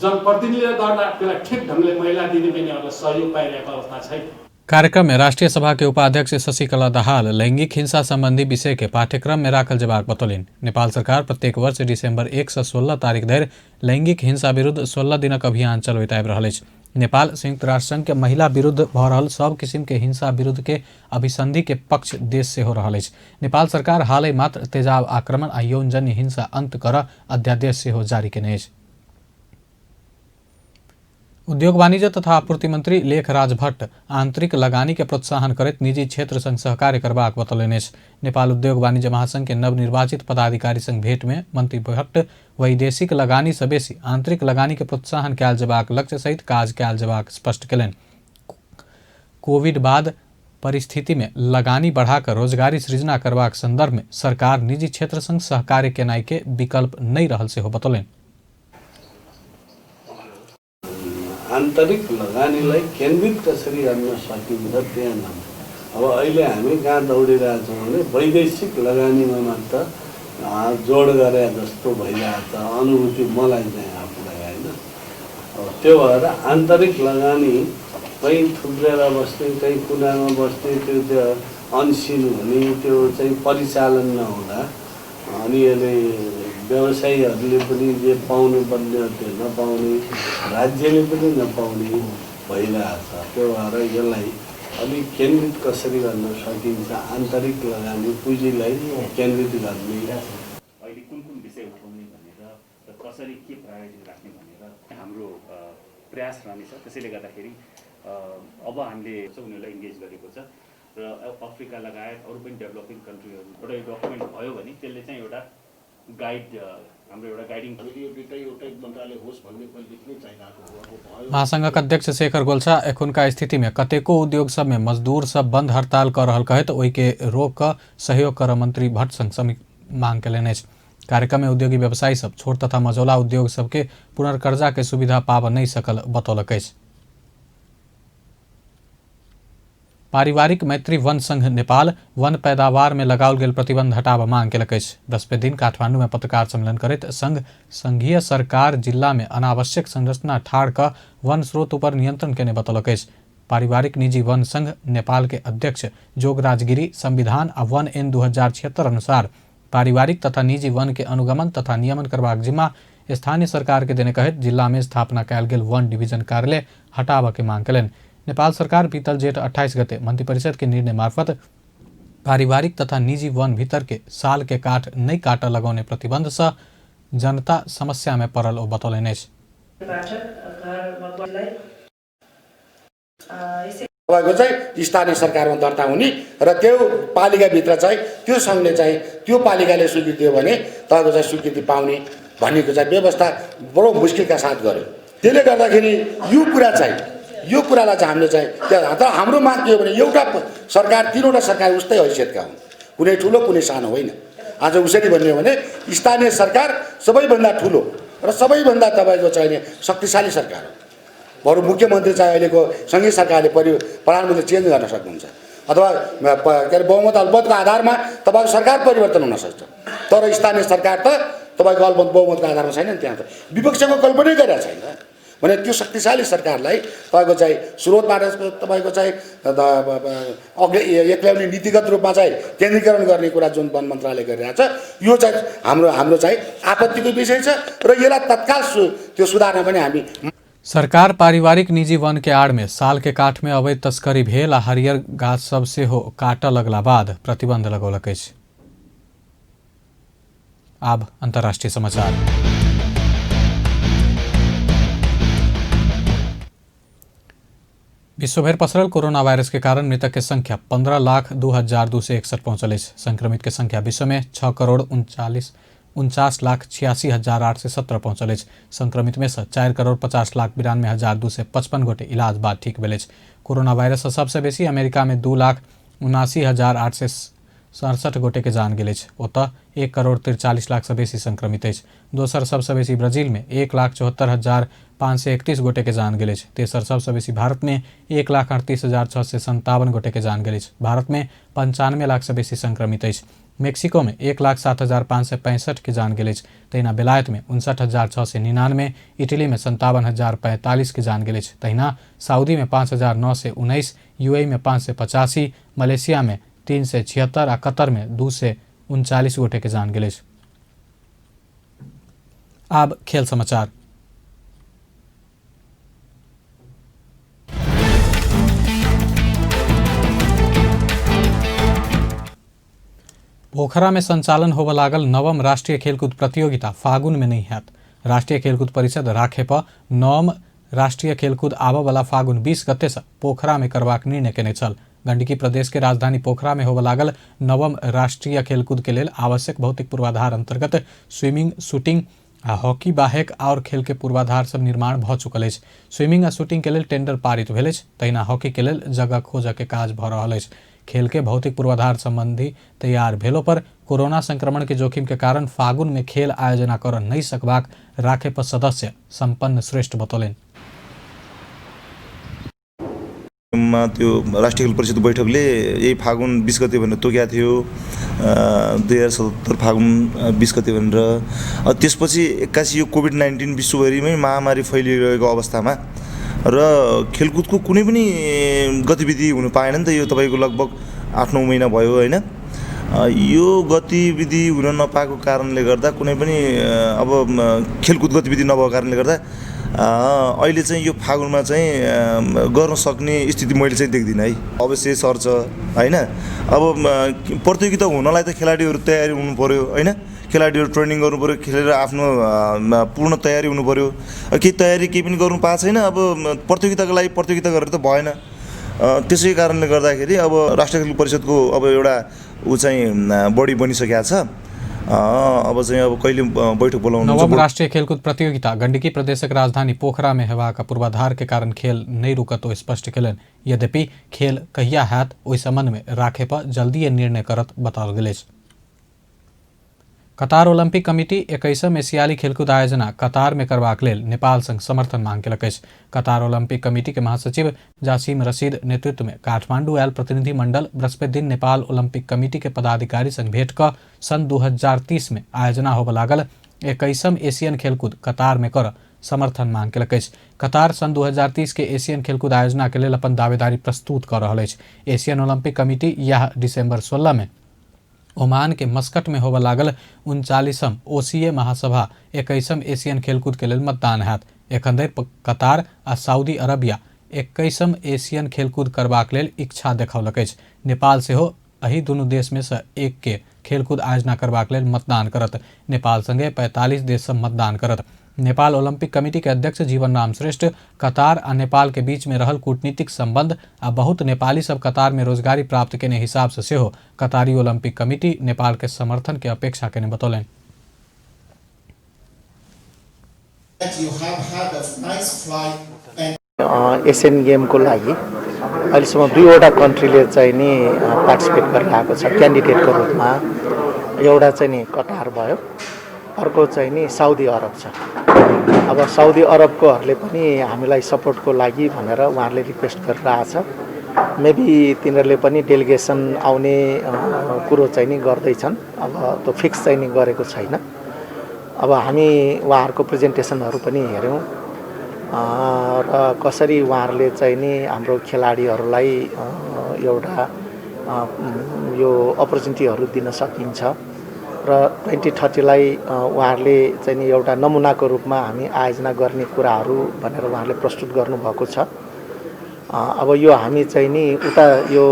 जनप्रतिनिधिले गर्दा त्यसलाई ठिक ढङ्गले महिला दिदीबहिनीहरूलाई सहयोग पाइरहेको अवस्था छैन। कार्यक्रम में राष्ट्रीय सभा के उपाध्यक्ष शशिकला दाहाल लैंगिक हिंसा संबंधी विषय के पाठ्यक्रम में राखल जेबाक बतौलनि। नेपाल सरकार प्रत्येक वर्ष दिसंबर 1 से 16 तारीख धरि लैंगिक हिंसा विरुद्ध 16 दिनक अभियान चलबैत आबि रहल अछि। नेपाल संयुक्त राष्ट्र संघ के महिला विरुद्ध भऽ रहल सब किसिम के हिंसा विरुद्ध के अभिसंधि के पक्ष देश सेहो रहल अछि। नेपाल सरकार हालहि मात्र तेजाब आक्रमण आ यौनजन्य हिंसा अंत करऽ अध्यादेश सेहो जारी केने अछि। उद्योग वाणिज्य तथा आपूर्ति मंत्री लेखराज भट्ट आंतरिक लगानी के प्रोत्साहन करैत निजी क्षेत्र संग सहकार्य करबाक बतौलनि अछि। नेपाल उद्योग वाणिज्य महासंघ के नवनिर्वाचित पदाधिकारी संग भेंट में मंत्री भट्ट वैदेशिक लगानी से बेसी आंतरिक लगानी के प्रोत्साहन कयल जेबाक लक्ष्य सहित काज कयल जेबाक स्पष्ट केलनि। कोविड बाद परिस्थिति में लगानी बढ़ाकर रोजगारी सृजना करबाक संदर्भ में सरकार निजी क्षेत्र संग सहकार्य केनाइ के विकल्प नहि रहल सेहो बतौलनि। आन्तरिक लगानीलाई केन्द्रित कसरी गर्न सकिन्छ त्यहाँ। अब अहिले हामी कहाँ दौडिरहेछौँ भने वैदेशिक लगानीमा मात्र जोड गरे जस्तो भइरहेछ अनुभूति मलाई चाहिँ आफूलाई, होइन। अब त्यो भएर आन्तरिक लगानी कहीँ थुप्रेर बस्ने, कहीँ कुनामा बस्ने, त्यो अनसिन हुने, त्यो चाहिँ परिचालन नहुँदा अनि यसले व्यवसायीहरूले पनि जे पाउनुपर्ने हो त्यो नपाउने, राज्यले पनि नपाउने भइरहेछ। त्यो भएर यसलाई अलिक केन्द्रित कसरी गर्न सकिन्छ, आन्तरिक लगानी पुँजीलाई केन्द्रित गर्ने। अहिले कुन कुन विषय उठाउने भनेर र कसरी के प्रायोरिटी राख्ने भनेर हाम्रो प्रयास रहनेछ। त्यसैले गर्दाखेरि अब हामीले उनीहरूलाई इङ्गेज गरेको छ र अफ्रिका लगायत अरू पनि डेभलपिङ कन्ट्रीहरू एउटा यो डकुमेन्ट भयो भने त्यसले चाहिँ एउटा गाइड, हाम्रो एउटा गाइडिङ। महासंघक अध्यक्ष शेखर गोल्छा एखुनका स्थिति में कतेको उद्योग सब में मजदूर सब बंद हड़ताल कर रहल कहैत ओहि के रोक क सहयोग कर मंत्री भट्ट संग मांग केलनि अछि। कार्यक्रम में उद्योगी व्यवसायी सब छोट तथा मझौला उद्योग सबके पुनर्कर्जा के सुविधा पाब नहि सकल बतौलक अछि। पारिवारिक मैत्री वन संघ नेपाल वन पैदावार में लगाओल गेल प्रतिबंध हटाबऽ मांग केलक अछि। बृहस्पति दिन काठमांडू में पत्रकार सम्मेलन करैत संघ संघीय सरकार जिला में अनावश्यक संरचना ठाढ़ कऽ वन स्रोत ऊपर नियंत्रण केने बतौलक अछि। पारिवारिक निजी वन संघ नेपाल के अध्यक्ष जोगराज गिरी संविधान आ वन एन 2076 अनुसार पारिवारिक तथा निजी वन के अनुगमन तथा नियमन करबाक जिम्मा स्थानीय सरकार के देने कहैत जिला में स्थापना कयल गेल वन डिवीजन कार्यालय हटाबऽ के मांग केलनि। नेपाल सरकार बीतल जेठ 28 गते मंत्रिपरिषद के निर्णय मार्फत पारिवारिक तथा निजी वन भीतर के साल के काठ नहीं काटऽ लगौने प्रतिबंध से जनता समस्या में पड़ल ओ बतौलनि अछि। तपाईँको चाहिँ स्थानीय सरकारमा दर्ता हुने र त्यो पालिकाभित्र चाहिँ त्यो सङ्घले चाहिँ त्यो पालिकाले स्वीकृति दियो भने तपाईँको चाहिँ स्वीकृति पाउने भन्नेको चाहिँ व्यवस्था बडो मुस्किलका साथ गर्यो। त्यसले गर्दाखेरि यो कुरा चाहिँ, यो कुरालाई चाहिँ हामीले चाहिँ तर हाम्रो माग के हो भने एउटा सरकार, तिनवटा सरकार उस्तै हैसियतका हुन्, कुनै ठुलो कुनै सानो होइन। आज उसरी भन्ने हो भने स्थानीय सरकार सबैभन्दा ठुलो र सबैभन्दा तपाईँको चाहिने शक्तिशाली सरकार हो। बरु मुख्यमन्त्री चाहिँ अहिलेको सङ्घीय सरकारले प्रधानमन्त्री चेन्ज गर्न सक्नुहुन्छ अथवा के अरे बहुमत अल्पमतको आधारमा तपाईँको सरकार परिवर्तन हुनसक्छ, तर स्थानीय सरकार त तपाईँको अल्पमत बहुमतको आधारमा छैन नि। त्यहाँ त विपक्षको कल्पनै गरेको छैन भने त्यो शक्तिशाली सरकारलाई तपाईँको चाहिँ स्रोतबाट तपाईँको चाहिँ एक्ल्याउने नीतिगत रूपमा चाहिँ केन्द्रीकरण गर्ने कुरा जुन वन मन्त्रालय गरिरहेछ यो चाहिँ हाम्रो हाम्रो चाहिँ आपत्तिको विषय छ र यसलाई तत्काल त्यो सुधार्न पनि हामी। सरकार पारिवारिक निजी वन के आड़ में साल के काठ में अवैध तस्करी भेल आ हरियर गाछ सब सेहो काटऽ लगला बाद प्रतिबंध लगौलक अछि। आब अंतर्राष्ट्रीय समाचार। विश्वभरि पसरल कोरोना वायरस के कारण मृतक के संख्या 15,02,261 पहुंचल अछि। संक्रमित के संख्या विश्व में 6,49,86,817 पहुंचल अछि। संक्रमित में से 4,50,92,255 गोटे इलाज बाद ठीक भेल अछि। कोरोना वायरस से सबसे बेसी अमेरिका में 2,79,867 गोटे के जान गेल अछि। ओतऽ 1,43,00,000 से बेसी संक्रमित अछि। दोसर सबसे बेसी ब्राजील में 1,74,531 गोटे के जान गेल अछि। तेसर सबसे बेसी भारत में 1,38,657 गोटे के जान गेल अछि। भारत में 95 लाख से बेसी संक्रमित अछि। मेक्सिको में 1,07,565 के जान गेल अछि। तहिना बेलायत में 59,699, इटली में 57,045 के जान गेल अछि। तहिना सऊदी में 5,919, यूएई में 585, मलेशिया में 376 आ कतर में 239 गोटे के जान गेल अछि। आब खेल समाचार। पोखरा में संचालन होबय लागल नवम राष्ट्रीय खेलकूद प्रतियोगिता फागुन में नहीं हैत। राष्ट्रीय खेलकूद परिषद राखेप नवम राष्ट्रिय खेलकूद आबयवला फागुन 20 गते से पोखरा में करबाक निर्णय केने छल। गंडकी प्रदेश के राजधानी पोखरा में होबय लागल नवम राष्ट्रीय खेलकूद के लेल आवश्यक भौतिक पूर्वाधार अंतर्गत स्विमिंग, शूटिंग आ हॉकी बाहेक और खेल के पूर्वाधार सब निर्माण भ चुकल अछि। स्विमिंग आ शूटिंग के लेल टेंडर पारित भेल अछि, तहिना हॉकी के लेल जगह खोजऽ के काज भ रहल अछि। खेल के भौतिक पूर्वाधार संबंधी तैयार भेलो पर कोरोना संक्रमण के जोखिम के कारण फागुन में खेल आयोजना कर नहीं सकबाक राखेप सदस्य संपन्न श्रेष्ठ बतौलनि। त्यो राष्ट्रिय खेल परिषद बैठकले यही फागुन 20 गते भनेर तोकेको थियो, 2077 फागुन 20 गते भनेर। त्यसपछि एक्कासी यो कोभिड-19 विश्वभरिमै महामारी फैलिरहेको अवस्थामा र खेलकुदको कुनै पनि गतिविधि हुन पाएन नि त। यो तपाईँको लगभग 8-9 महिना भयो होइन। यो गतिविधि हुन नपाएको कारणले गर्दा कुनै पनि अब खेलकुद गतिविधि नभएको कारणले गर्दा अहिले चाहिँ यो फागुनमा चाहिँ गर्न सक्ने स्थिति मैले चाहिँ देख्दिनँ है। अवश्य सर्छ होइन। अब प्रतियोगिता हुनलाई त खेलाडीहरू तयारी हुनु पर्यो होइन, खेलाडीहरू ट्रेनिङ गर्नु पर्यो, खेलेर आफ्नो पूर्ण तयारी हुनु पर्यो। केही तयारी केही पनि गर्नु पाएको छैन। अब प्रतियोगिताको लागि प्रतियोगिता गरेर त भएन। त्यसै कारणले गर्दाखेरि अब राष्ट्रिय खेल परिषदको अब एउटा ऊ चाहिँ बडी बनिसकेको छ। अब चाहिँ अब कहिले बैठक बोलाउनु। नवम राष्ट्रिय खेलकूद प्रतियोगिता गंडकी प्रदेशक राजधानी पोखरा में हेबाक पूर्वाधार के कारण खेल नहीं रुकत ओ स्पष्ट केलनि। यद्यपि खेल कहिया हैत ओहि संबंध में राखेप जल्दीए निर्णय करत बताओल गेल अछि। कतार ओलंपिक कमिटी 21म एशियाली खेलकूद आयोजना कतार में करबाक लेल नेपाल संग समर्थन मांग केलक अछि। कतार ओलंपिक कमिटी के महासचिव जासिम रशीद नेतृत्व में काठमांडू आयल प्रतिनिधि मंडल बृहस्पति दिन नेपाल ओलंपिक कमिटी के पदाधिकारी संग भेंट क सन् 2030 में आयोजना होबय लागल 21म एशियन खेलकूद कतार में कर समर्थन मांग केलक अछि। कतार सन् 2030 के एशियन खेलकूद आयोजना के लेल अपन दावेदारी प्रस्तुत कर रहल अछि। एशियन ओलंपिक कमिटी यह दिसंबर 16 में ओमान के मस्कट में होबय लागल 39म ओसीए महासभा 21म एशियन खेलकूद के लेल मतदान हैत। एखन धरि कतार आ सऊदी अरबिया 21म एशियन खेलकूद करबाक लेल इच्छा देखौलक अछि। नेपाल सेहो एहि दुनू देश में से एक के खेलकूद आयोजना करबाक लेल मतदान करत। नेपाल संगे 45 देश सब मतदान करत। नेपाल ओलंपिक कमिटी के अध्यक्ष जीवन राम श्रेष्ठ कतार आ नेपाल के बीच में रहल कूटनीतिक संबंध आ बहुत नेपाली सब कतार में रोजगारी प्राप्त केने हिसाब से सेहो कतारी ओलंपिक कमिटी नेपाल के समर्थन के अपेक्षा केने बतौलनि। एशियन गेमको लागि अहिलेसम्म 2वटा कन्ट्रीले चाहिँ नि पार्टिसिपेट गरिरहेको छ क्यान्डिडेटको रूपमा। एउटा चाहिँ नि कतार भयो, अर्को चाहिँ नि साउदी अरब छ। अब साउदी अरबकोहरूले पनि हामीलाई सपोर्टको लागि भनेर उहाँहरूले रिक्वेस्ट गरिरहेछ। मेबी तिनीहरूले पनि डेलिगेसन आउने कुरो चाहिँ नि गर्दैछन्। अब त्यो फिक्स चाहिँ नि गरेको छैन। अब हामी उहाँहरूको प्रेजेन्टेसनहरू पनि हेऱ्यौँ र कसरी उहाँहरूले चाहिँ नि हाम्रो खेलाडीहरूलाई एउटा यो अपर्च्युनिटीहरू दिन सकिन्छ र 2030लाई उहाँहरूले चाहिँ नि एउटा नमुनाको रूपमा हामी आयोजना गर्ने कुराहरू भनेर उहाँहरूले प्रस्तुत गर्नुभएको छ। अब यो हामी चाहिँ नि उता यो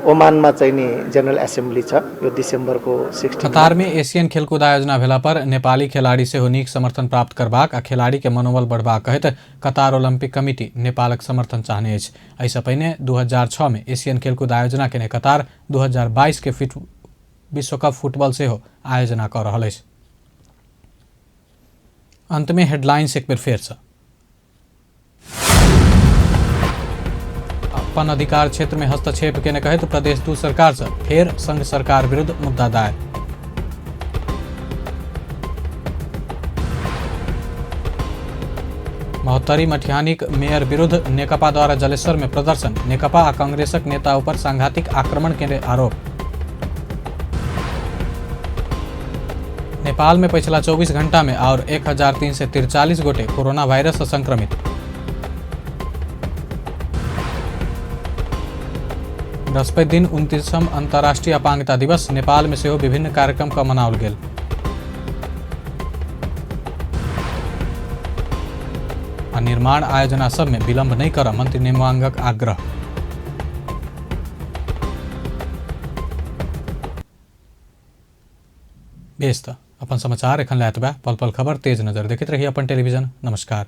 ओमानमा चाहिँ नि जनरल एसेम्ब्ली छ यो दिसम्बरको 16। कतार में एशियन खेलकूद आयोजना भेला पर नेपाली खेलाड़ी सेहो नीक समर्थन प्राप्त करबाक आ खेलाड़ी के मनोबल बढ़बाक कहैत कतार ओलंपिक कमिटी नेपालक समर्थन चाहने अछि। एहिसँ पहिने 2006 में एशियन खेलकूद आयोजना केने कतार 2022 के विश्वकप फुटबॉल सेहो आयोजना कर रहल अछि। अंत में हेडलाइंस एक बेर फेर से। अपन अधिकार क्षेत्र में हस्तक्षेप केने कहैत प्रदेश 2 सरकार से फेर संघ सरकार विरुद्ध मुद्दा दायर। महोत्तरी मठियानीक मेयर विरुद्ध नेकपा द्वारा जलेश्वर में प्रदर्शन, नेकपा आ कांग्रेसक नेता ऊपर सांघातिक आक्रमण के आरोप। नेपाल में पिछला 24 घंटा में और 1343 गोटे कोरोना वायरस से संक्रमित। बृहस्पति दिन 29म अंतर्राष्ट्रीय अपांगता दिवस नेपाल में सेहो विभिन्न कार्यक्रम का मनाओल गेल। आ निर्माण आयोजना सब में विलंब नहीं कर मंत्री नेमांगक आग्रह। बेस त अपन समाचार एखन लए एतबे। पल पल खबर तेज नजर देखैत रही अपन टेलीविजन। नमस्कार।